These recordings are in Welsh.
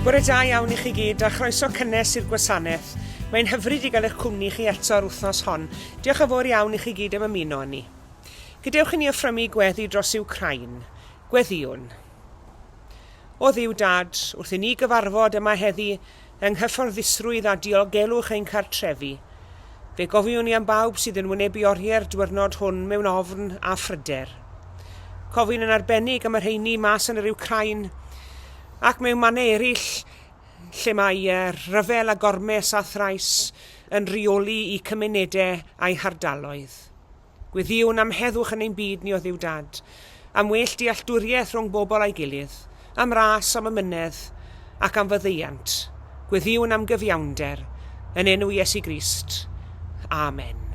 Bore da iawn i chi gyd a chroeso cynnes i'r gwasanaeth. Mae'n hyfryd i gael eich cwmni chi eto'r wythnos hon. Diolch yn fawr iawn i chi gyd am ymuno â ni. Gadewch i ni offrymu gweddi dros Wcráin. Gweddïwn. O Dduw Dad, wrth i ni gyfarfod yma heddi yng nghyfforddusrwydd a diogelwch ein cartrefi, fe gofiwn ni am bawb sydd yn wynebu oriau'r dwyrnod hwn mewn ofn a phryder. Cofiwn yn arbennig am y rheini mas yn yr Wcráin ac mewn mannau eraill lle mae rhyfel a gormes a thrais yn rheoli eu cymunedau a'u hardaloedd. Gweddïwn am heddwch yn ein byd ni o Dduw Dad, am well dealltwriaeth rhwng bobl a'i gilydd, am ras, am amynedd, ac am faddeuant. Gweddïwn am gyfiawnder, yn enw Iesu Grist. Amen.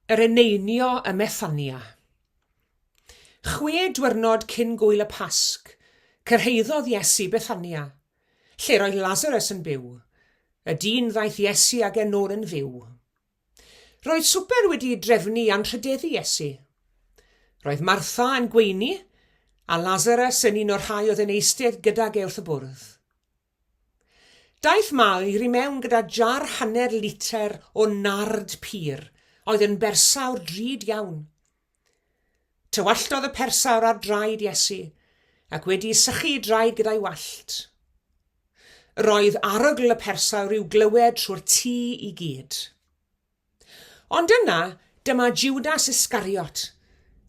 Yr eneinio ym Methania. Chwe dwyrnod cyn gwyl y Pasg, cyrhaeddodd Iesu Bethania, lle roedd Lasarus yn byw, y dyn ddaeth Iesu ag e nôl yn fyw. Roedd swper wedi'i drefnu i anrhydeddu Iesu. Roedd Martha yn gweini, a Lasarus yn un o'r rhai oedd yn eistedd gydag e wrth y bwrdd. Daeth Mair i mewn gyda jar hanner litr o nard pur, oedd yn bersawr drud iawn. Tywalltodd y persawr ar draed Iesu, ac wedi sychu ei draed gyda'i wallt. Roedd arogl y persawr i'w glywed trwy'r tŷ i gyd. Ond yna, dyma Judas Iscariot,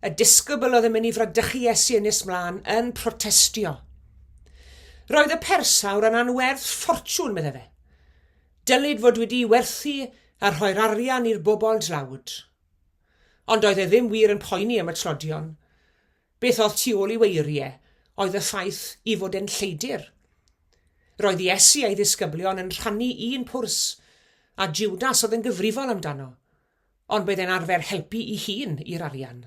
y disgybl oedd yn mynd i fradychu Iesu yn nes mlaen, yn protestio. Roedd y persawr yn anwerth ffortiwn, meddai fe. Dylid fod wedi'i werthu a rhoi'r arian i'r bobl dlawd. Ond doedd e ddim wir yn poeni am y tlodion. Beth oedd tu ôl i'w eiriau oedd y ffaith i fod e'n lleidr. Roedd Iesu a'i ddisgyblion yn rhannu un pwrs, a Jwdas oedd yn gyfrifol amdano, ond byddai'n arfer helpu i hun i'r arian.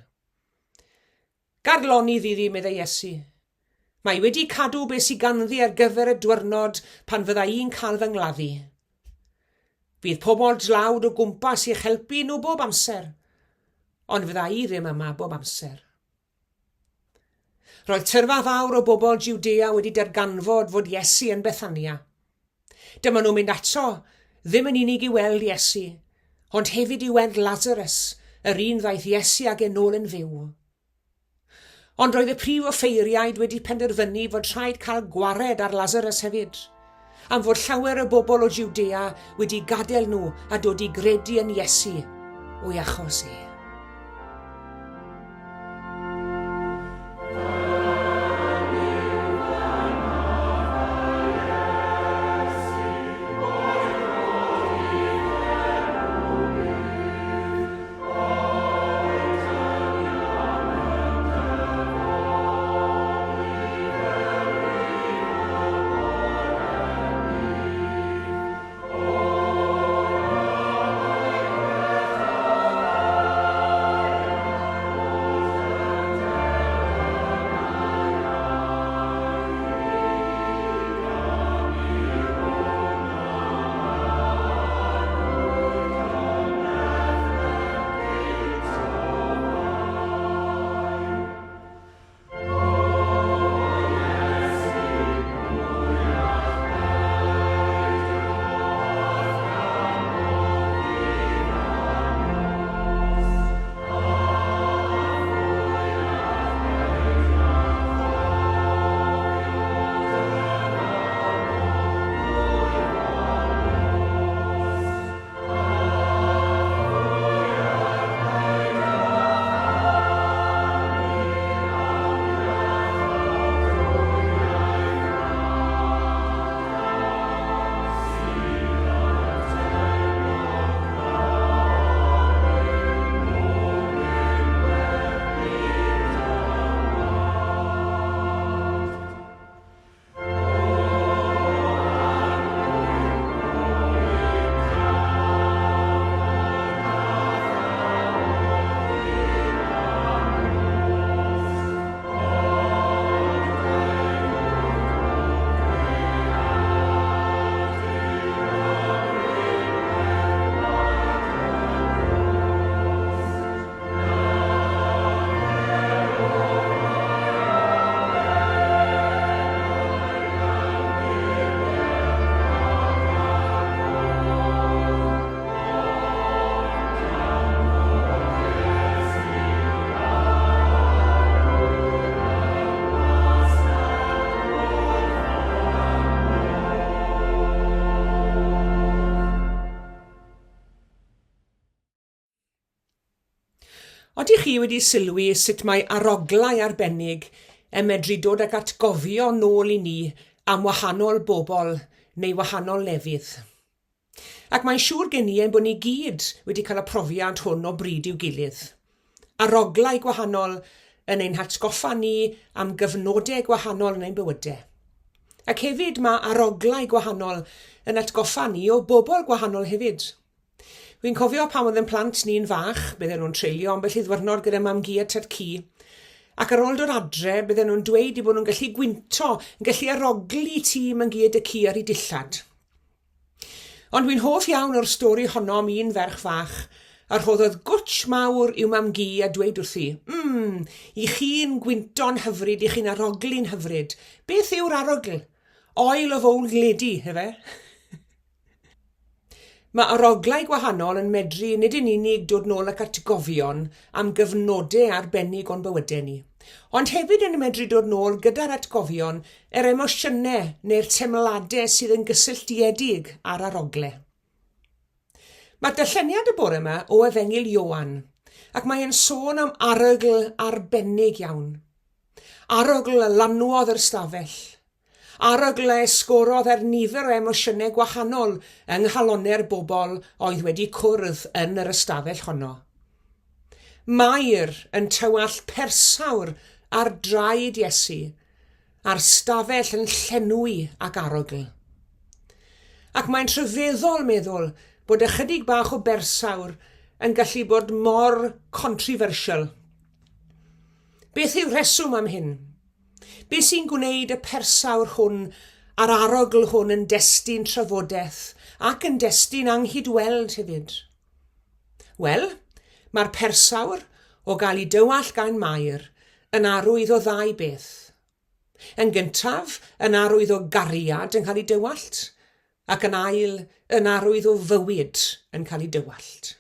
Gad lonydd iddi, meddai Iesu. Mae wedi cadw beth sydd ganddi ar gyfer y dwyrnod pan fydda i'n cael fy ngladdu. Bydd pobl dlawd o gwmpas i'ch helpu nhw bob amser, ond fydda i ddim yma bob amser. Roedd tyrfa fawr o bobl Jwdea wedi darganfod fod Iesu yn Bethania. Dyma nhw'n mynd ato, ddim yn unig i weld Iesu, Ond hefyd i weld Lazarus, yr un ddaeth Iesu ag e nôl yn fyw. Ond roedd y prif offeiriaid wedi penderfynu fod rhaid cael gwared ar Lazarus hefyd, am fod llawer o bobl o Jwdea wedi gadael nhw a dod i gredu yn Iesu o'i achos e. Odych chi wedi sylwi sut mae aroglau arbennig yn medru dod ag atgofio nôl i ni am wahanol bobl neu wahanol lefydd? Ac mae'n siŵr gen i ein bod ni gyd wedi cael y profiad hwn o bryd i'w gilydd. Aroglau gwahanol yn ein hatgoffa ni am gyfnodau gwahanol yn ein bywydau. Ac hefyd mae aroglau gwahanol yn atgoffa ni o bobl gwahanol hefyd. Wi'n cofio pan oedd yn plant ni'n fach, bydden nhw'n treulio ambell i ddwyrnod gyda mam-gu a tad-cu, ac ar ôl dod adre, bydden nhw'n dweud eu bod nhw'n gallu gwynto, yn gallu arogli tŷ mam-gu a dy-cu ar eu dillad. Ond wi'n hoff iawn o'r stori honno am un ferch fach a rhoddodd gwtsh mawr i'w mam-gu a dweud wrthi, Mm, i chi'n gwynto'n hyfryd, i chi'n arogli'n hyfryd. Beth yw'r arogl? Oil of old lady, efe? Mae aroglau gwahanol yn medru nid yn unig dod nôl ac atgofion am gyfnodau arbennig o'n bywydau ni, ond hefyd yn medru dod nôl gyda'r atgofion, yr emosiynau neu'r teimladau sydd yn gysylltiedig â'r aroglau. Mae'r darlleniad y bore yma o Efengyl Ioan, ac mae e'n sôn am arogl arbennig iawn. Arogl a lanwodd yr ystafell. Arogl a esgorodd ar nifer o emosiynau gwahanol yng nghalonnau'r bobl oedd wedi cwrdd yn yr ystafell honno. Mair yn tywallt persawr ar draed Iesu, a'r stafell yn llenwi ag arogl. Ac mae'n rhyfeddol meddwl bod ychydig bach o bersawr yn gallu bod mor controversial. Beth yw'r rheswm am hyn? Be sy'n gwneud y persawr hwn a'r arogl hwn yn destun trafodaeth ac yn destun anghydweld hefyd? Wel, mae'r persawr, o gael ei dywallt gan Mair, yn arwydd o ddau beth. Yn gyntaf, yn arwydd o gariad yn cael ei dywallt, ac yn ail, yn arwydd o fywyd yn cael ei dywallt.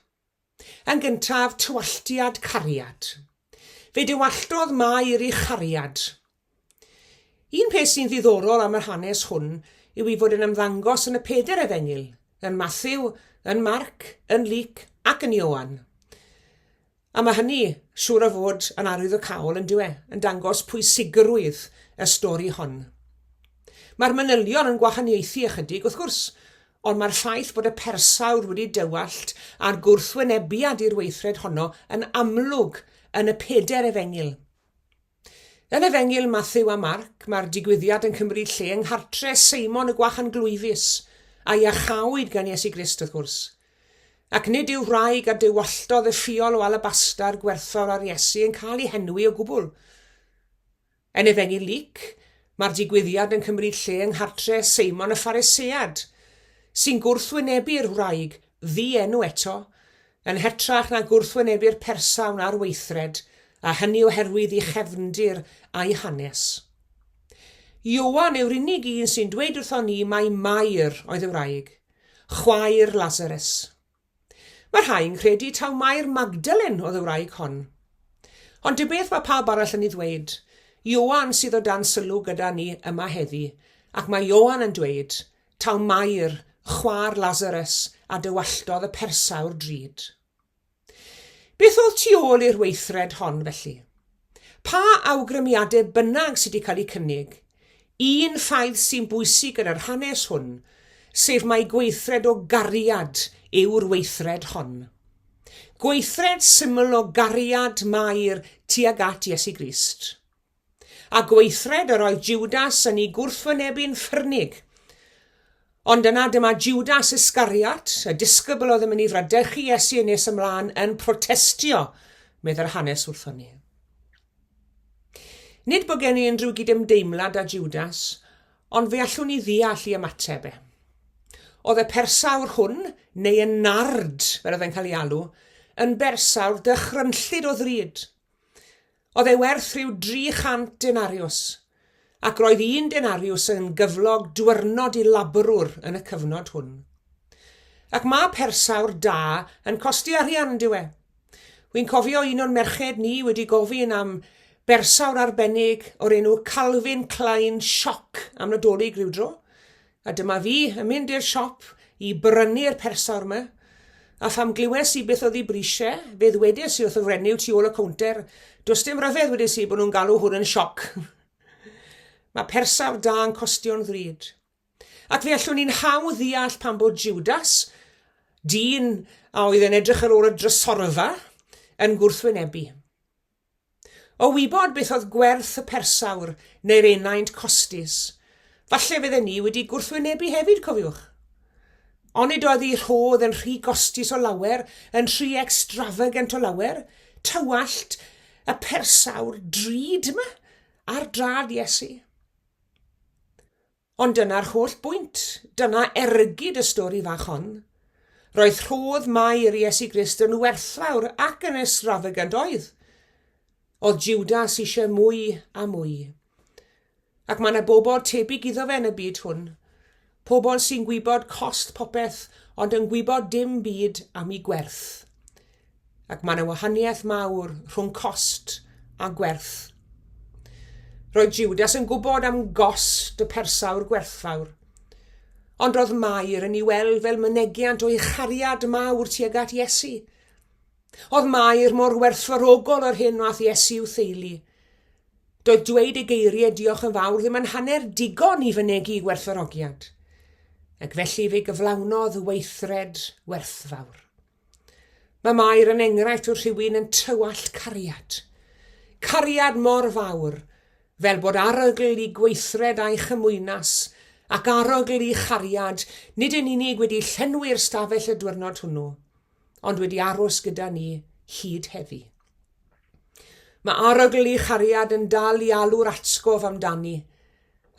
Yn gyntaf, tywalltiad cariad. Fe dywalltodd Mair ei chariad. Un peth sy'n ddiddorol am yr hanes hwn yw ei fod yn ymddangos yn y peder efengyl, yn Mathew, yn Marc, yn Luc ac yn Ioan. A mae hynny, siŵr o fod, yn arwyddocaol, yn dyw e, yn dangos pwysigrwydd y stori hon. Mae'r manylion yn gwahaniaethu ychydig, wrth gwrs, ond mae'r ffaith bod y persawr wedi dywallt a'r gwrthwynebiad i'r weithred honno yn amlwg yn y peder efengyl. Yn Efengyl Mathew a Marc, mae'r digwyddiad yn cymryd lle yng nghartre Seimon y Gwachanglwyfus, a iachawyd gan Iesu Grist, wrth gwrs. Ac nid yw'r wraig a dywalltodd y ffiol o alabastr gwerthfawr ar Iesu yn cael ei henwi o gwbl. Yn Efengyl Luc, mae'r digwyddiad yn cymryd lle yng nghartre Seimon y Pharisead, sy'n gwrthwynebu'r wraig ddi-enw eto, yn hytrach na gwrthwynebu'r persawn a'r weithred, a hynny oherwydd ei chefndir a'i hanes. Ioan yw'r unig un sy'n dweud wrthon ni mai Mair oedd y wraig, chwaer Lasarus. Mae rhai yn credu taw Mair Magdalen oedd y wraig hon. Ond dim beth mae pawb arall yn ei ddweud. Ioan sydd o dan sylw gyda ni yma heddi, ac mae Ioan yn dweud Taw Mair, chwaer Lazarus, a dywalltodd y persawr drud. Beth oedd tu ôl i'r weithred hon, felly? Pa awgrymiadau bynnag sydd wedi cael eu cynnig, un ffaith sy'n bwysig yn yr hanes hwn, sef mai gweithred o gariad yw'r weithred hon. Gweithred syml o gariad Mair tuag at Iesu Grist. A gweithred yr oedd Jwdas yn ei gwrthwynebu'n ffyrnig. Ond yna dyma Jwdas Iscariot, y disgybl oedd yn mynd i fradychu Iesu yn nes ymlaen, yn protestio, meddai'r hanes wrthon ni. Nid bod gen i unrhyw gydymdeimlad â Jwdas, ond fe allwn ni ddeall ei ymateb e. Oedd y persawr hwn, neu y nard, fel oedd e'n cael ei alw, yn bersawr dychrynllyd o ddrud. Oedd e werth rhyw 300 denariws, ac roedd un denariws yn gyflog dwyrnod i labrwr yn y cyfnod hwn. Ac mae persawr da yn costi arian, yn dyw e? Wi'n cofio un o'n merched ni wedi gofyn am bersawr arbennig o'r enw Calvin Klein Shock am Nadolig rhyw dro, A dyma fi yn mynd i'r siop i brynu'r persawr 'ma, a pham glywes i beth oedd ei bris e, fe ddwedes i wrth y wrenyw tu ôl y cownter, does dim ryfedd, wedes i, bod nhw'n galw hwn yn sioc. Mae persawr da yn costio'n ddrud. Ac fe allwn ni'n hawdd ddeall pam bod Judas, dyn a oedd yn edrych ar ôl y drysorfa, yn gwrthwynebu. O wybod beth oedd gwerth y persawr neu'r enaint costus, falle fydden ni wedi gwrthwynebu hefyd, cofiwch. Onid oedd ei rhodd yn rhy gostus o lawer, yn rhy extravagant o lawer, tywallt y persawr drud yma ar drad Iesu? Ond dyna'r holl bwynt, dyna ergyd y stori fach hon. Roedd rhodd Mair i Iesu Grist yn werthfawr ac yn extravagant oedd. Oedd Judas eisiau mwy a mwy. Ac mae yna bobl tebyg iddo fe yn y byd hwn. Pobl sy'n gwybod cost popeth ond yn gwybod dim byd am ei gwerth. Ac mae yna wahaniaeth mawr rhwng cost a gwerth. Roedd Judas yn gwybod am gost y persawr gwerthfawr. Ond roedd Mair yn ei weld fel mynegiant o'i chariad mawr tuag at Iesu. Oedd Mair mor werthfawrogol o'r hyn wnaeth Iesu i'w theulu. Doedd dweud y geiriau diolch yn fawr ddim yn hanner digon i fynegi gwerthfawrogiad. Ac felly fe gyflawnodd weithred werthfawr. Mae Mair yn enghraifft o rhywun yn tywallt cariad. Cariad mor fawr, fel bod arogl i gweithred a'i chymwynas, ac arogl i chariad, nid yn unig wedi llenwi'r stafell y dwyrnod hwnnw, ond wedi aros gyda ni hyd heddi. Mae arogl i chariad yn dal i alw'r atgof amdani,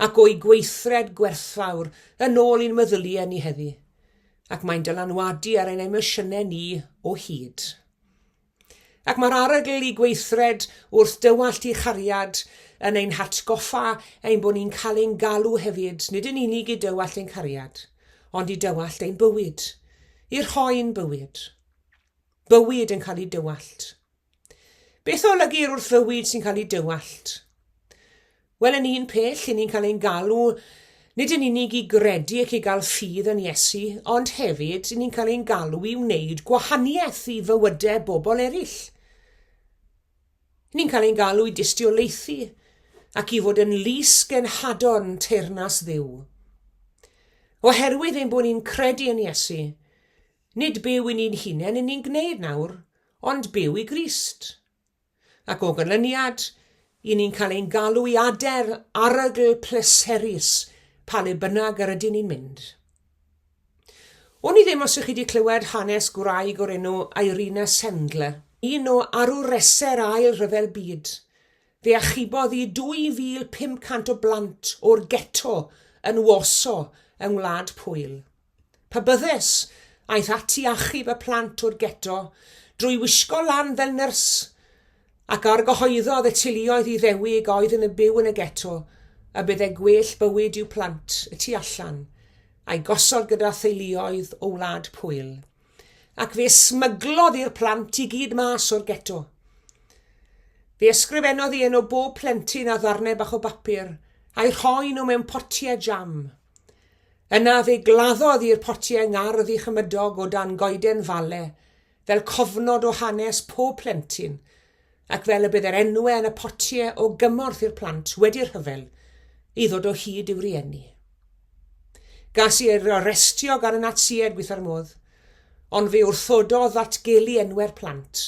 ac o'i gweithred gwerthfawr yn ôl i'n meddyliau ni heddi, ac mae'n dylanwadu ar ein emosiynau ni o hyd. Ac mae'r arogl i gweithred wrth dywallt i chariad yn ein hatgoffa ein bod ni'n cael ein galw hefyd, nid yn unig i dywallt ein cariad, ond i dywallt ein bywyd, i rhoi'n bywyd. Bywyd yn cael ei dywallt. Beth olygir wrth fywyd sy'n cael ei dywallt? Wel, yn un peth, lle ni'n cael ein galw nid yn unig i gredu ac i gael ffydd yn Iesu, ond hefyd ni'n cael ein galw i wneud gwahaniaeth i fywydau bobl eraill. Ni'n cael ein galw i dystiolaethu ac i fod yn lys genhadon teyrnas Dduw. Oherwydd ein bod ni'n credu yn Iesu, nid byw i ni'n hunain yn ni'n gwneud nawr, ond byw i Grist. Ac o ganlyniad, i ni'n cael ein galw i adael arogl pleserus pa le bynnag yr ydyn ni'n mynd. Wn i ddim os ych chi wedi clywed hanes gwraig o'r enw Irena Sendler, un o arwresau'r Ail Ryfel Byd. Fe achubodd hi 2,500 o blant o'r ghetto yn Warsaw yng Ngwlad Pwyl. Pabyddes aeth ati achub y plant o'r ghetto drwy wisgo lan fel nyrs ac argyhoeddodd y teuluoedd Iddewig a oedd yn y byw yn y ghetto y byddai gwell bywyd i'w plant y tu allan, a'i gosod gyda theuluoedd o Wlad Pwyl. Ac fe smyglodd i'r plant i gyd mas o'r ghetto. Fe ysgrifennodd i enw bob plentyn ar ddarnau bach o bapur, a'i rhoi nhw mewn potiau jam. Yna fe gladdodd i'r potiau yng ngardd ei chymydog o dan goeden fale, fel cofnod o hanes pob plentyn, ac fel y byddai'r enwau yn y potiau o gymorth i'r plant wedi'r rhyfel i ddod o hyd i'w rieni. Gas ei arestio gan y Natsïaid gweitha'r modd, ond fe wrthododd ddatgelu enwau'r plant,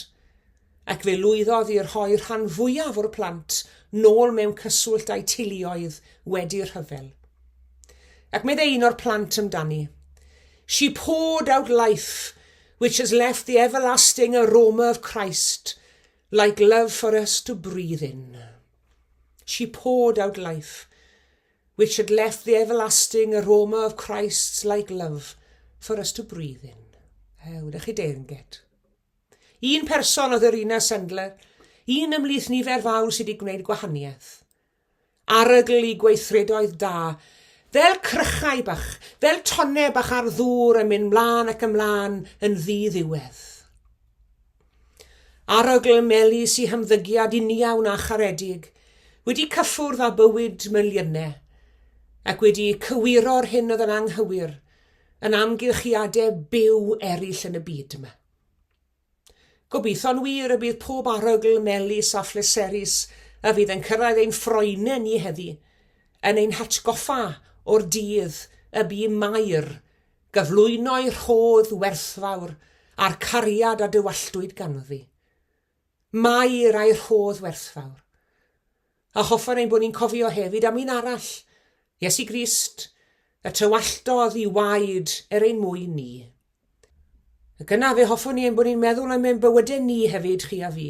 ac fe lwyddodd i rhoi rhan fwyaf o'r plant nôl mewn cyswllt â'u teuluoedd wedi'r rhyfel. Ac meddai un o'r plant amdani, She poured out life which has left the everlasting aroma of Christ like love for us to breathe in. She poured out life which had left the everlasting aroma of Christ's like love for us to breathe in. Ew, ydych chi deyrnged. Un person oedd Irina Sendler, un ymhlith nifer fawr sydd wedi gwneud gwahaniaeth. Arogl i gweithredoedd da, fel crychau bach, fel tonnau bach ar ddŵr yn mynd mlaen ac ymlaen yn ddi-ddiwedd. Arogl melys i hymddygiad uniawn a charedig, wedi cyffwrdd â bywyd miliynau, ac wedi cywiro'r hyn oedd yn anghywir yn amgylchiadau byw eraill yn y byd yma. Gobeithio'n wir y bydd pob arogl melys a phleserus a fydd yn cyrraedd ein ffroenau ni heddi, yn ein hatgoffa o'r dydd y bu Mair gyflwyno'i rhodd werthfawr a'r cariad a dywalltwyd ganddi. Mair a'i rhodd werthfawr. A hoffwn ein bod ni'n cofio hefyd am un arall, Iesu Grist, y tywalltodd i waed er ein mwyn ni. Ac yna fe hoffwn i ein bod ni'n meddwl am ein bywydau ni hefyd, chi a fi.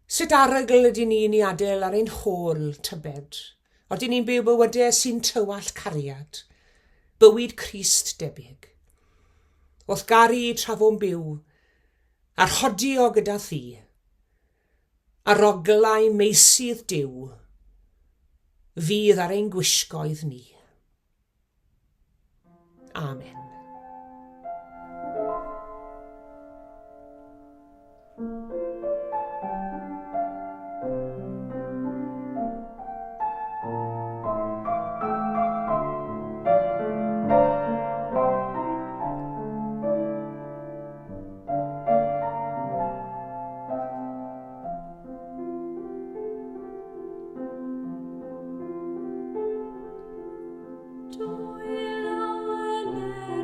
Sut arogl ydyn ni'n ei adael ar ein hôl, tybed? Odyn ni'n byw bywydau sy'n tywallt cariad? Bywyd Crist debyg. Wrth garu tra fo'n byw, a rhodio gyda thi. Aroglau meysydd Duw fydd ar ein gwisgoedd ni. Amen. Dwylo yn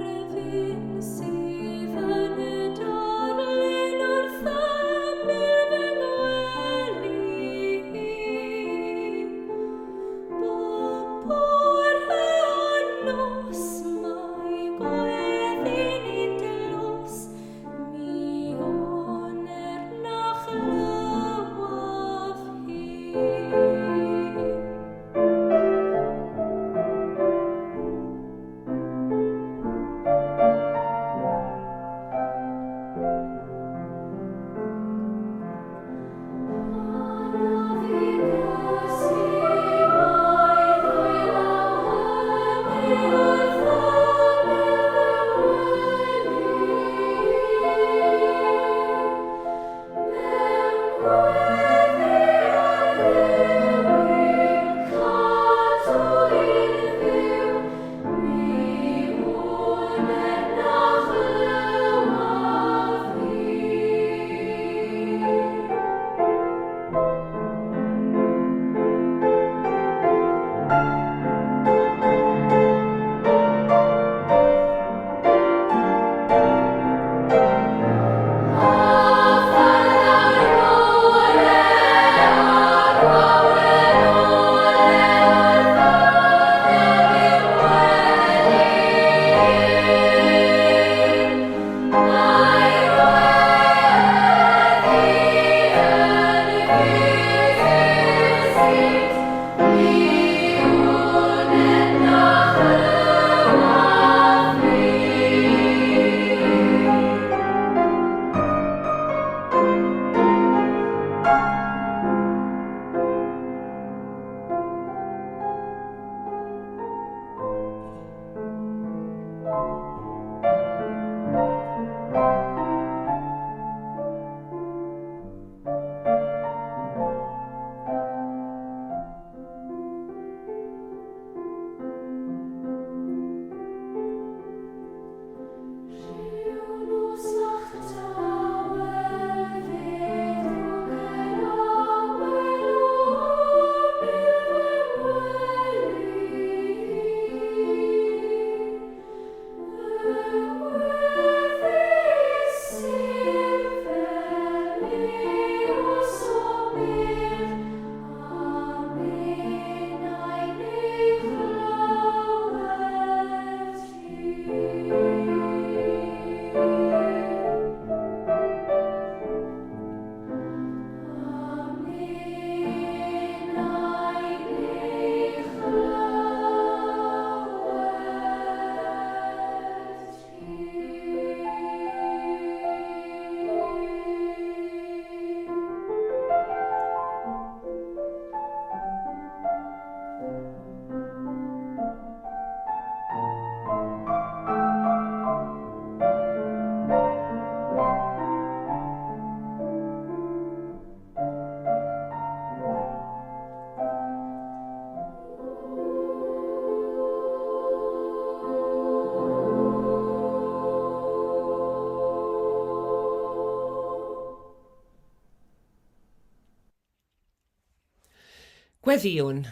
Gweddïwn.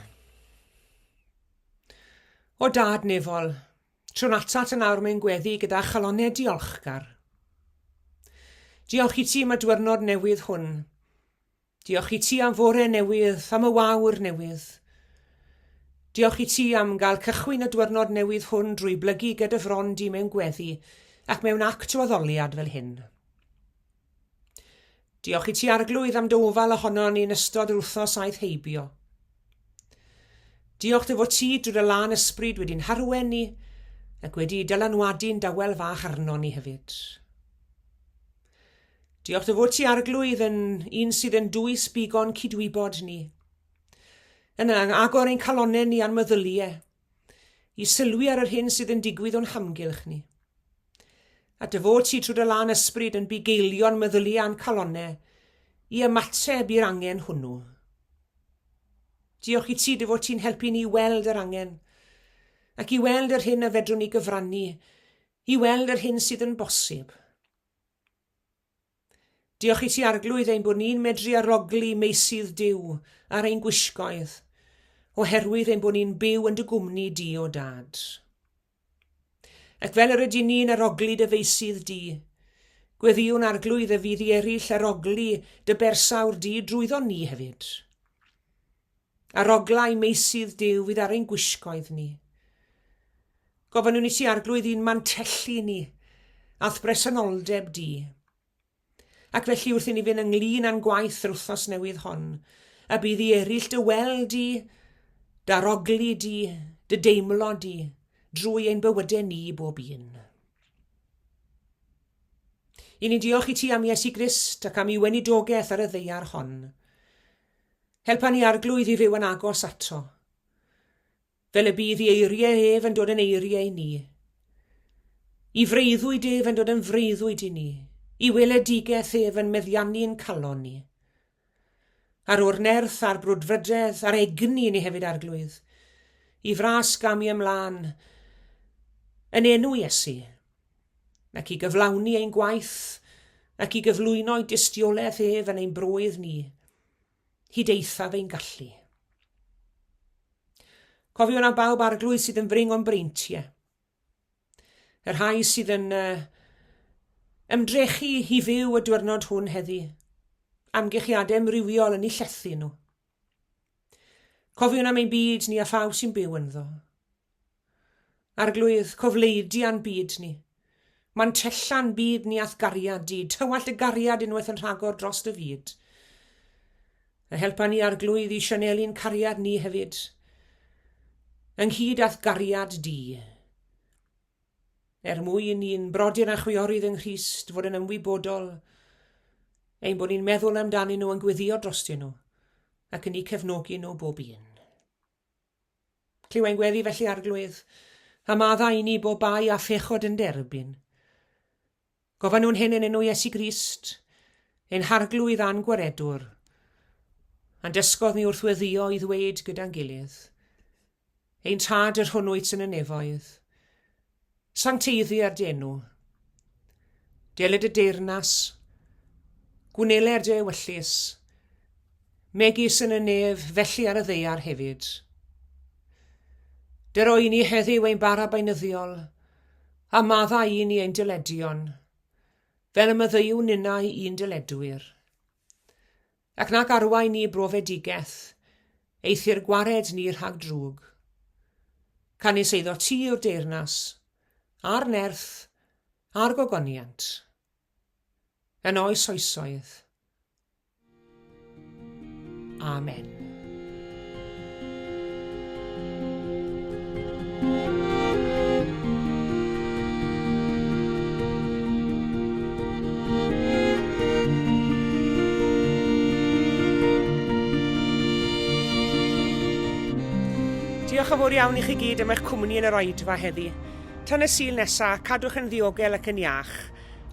O Dad nefol, trown atat yn awr mewn gweddi gyda chalonnau diolchgar. Diolch i ti am y dwyrnod newydd hwn. Diolch i ti am fore newydd, am y wawr newydd. Diolch i ti am gael cychwyn y dwyrnod newydd hwn drwy blygu gyda fron di mewn gweddi ac mewn act o addoliad fel hyn. Diolch i ti Arglwydd am dy ofal ohonon ni yn ystod yr wythnos aeth heibio. Diolch dy fod ti drwy dy lân ysbryd wedi'n harwen ni ac wedi dylanwadu'n dawel fach arnon ni hefyd. Diolch dy fod ti Arglwydd yn un sydd yn dwys bigon cydwybod ni. Yn agor ein calonnau ni a'n meddyliau i sylwi ar yr hyn sydd yn digwydd o'n hamgylch ni. A dy fod ti trwy dy lân ysbryd yn bugeilio'n meddyliau a'n calonnau i ymateb i'r angen hwnnw. Diolch i ti dy fod ti'n helpu ni weld yr angen ac i weld yr hyn a fedrwn ni gyfrannu, i weld yr hyn sydd yn bosib. Diolch i ti Arglwydd ein bod ni'n medru arogli meysydd Duw ar ein gwisgoedd, oherwydd ein bod ni'n byw yn dy gwmni di o Dad. Ac fel yr ydyn ni'n arogli dy feysydd di, gweddïwn Arglwydd y fydd i eraill arogli dy bersawr di drwyddon ni hefyd. Aroglau meysydd Duw fydd ar ein gwisgoedd ni. Gofynnwn i ti Arglwydd i'n mantellu ni a'th bresenoldeb di. Ac felly wrth i ni fynd ynglyn â'n gwaith yr wythnos newydd hon, a bydd i eraill dy weld di, darogli di, dy deimlo di, drwy ein bywydau ni bob un. I ni'n diolch i ti am Iesu Grist ac am ei weinidogaeth ar y ddaear hon. Helpa ni Arglwydd i fyw yn agos ato. Fel y bydd i eiriau ef yn dod yn eiriau i ni, i freuddwyd ef yn dod yn freuddwyd i ni, i weledigaeth ef yn meddiannu'n calon ni. Ar o'r nerth a'r brwdfrydedd a'r egni i ni hefyd, Arglwydd, i fras gamu ymlaen yn enw Iesu, ac i gyflawni ein gwaith ac i gyflwyno'i dystiolaeth ef yn ein broedd ni, hyd eithaf ein gallu. Cofiwn am bawb arglwydd sydd yn fring o'n breintiau. Y rhai sydd yn uh, ymdrechu i fyw y diwrnod hwn heddi. Amgylchiadau amrywiol yn eu llethu nhw. Cofiwn am ein byd ni a phawb sy'n byw ynddo. Arglwydd, cofleidia'n byd ni. Mantella'n byd ni a'th gariad di, tywallt y gariad unwaith yn rhagor dros dy fyd. A helpa ni, Arglwydd, i sianelu'n cariad ni hefyd, ynghyd â'th gariad di. Er mwyn i'n brodyr a chwiorydd yng Nghrist fod yn ymwybodol ein bod ni'n meddwl amdanyn nhw, yn gweddio drostyn nhw, ac yn eu cefnogi nhw bob un. Clyw ein gweddi felly, Arglwydd, a maddau i ni bob bai a phechod yn derbyn. Gofynnwn hyn yn enw Iesu Grist, ein Harglwydd a'n Gwaredwr, a'n dysgodd ni wrth weddio i ddweud gyda'n gilydd, Ein Tad yr hwn wyt yn y nefoedd, sancteiddier dy enw. Deled y deyrnas, gwneler dy ewyllys, Megis yn y nef, felly ar y ddaear hefyd. Dyro i ni heddiw ein bara beunyddiol, a maddau i ni ein dyledion, fel y maddeuwn ninnau i'n dyledwyr. Ac nac arwain ni i brofedigaeth, eithr gwared ni rhag drwg. Canys eiddo ti yw'r deyrnas, a'r nerth, a'r gogoniant, yn oes oesoedd. Amen. Diolch yn fawr iawn i chi gyd am eich cwmni yn yr oedfa heddi. Tan y Sul nesa, cadwch yn ddiogel ac yn iach.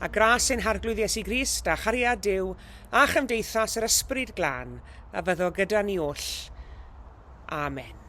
A gras ein Harglwydd Iesu Grist, a chariad Duw, a chymdeithas yr Ysbryd Glân a fyddo gyda ni oll. Amen.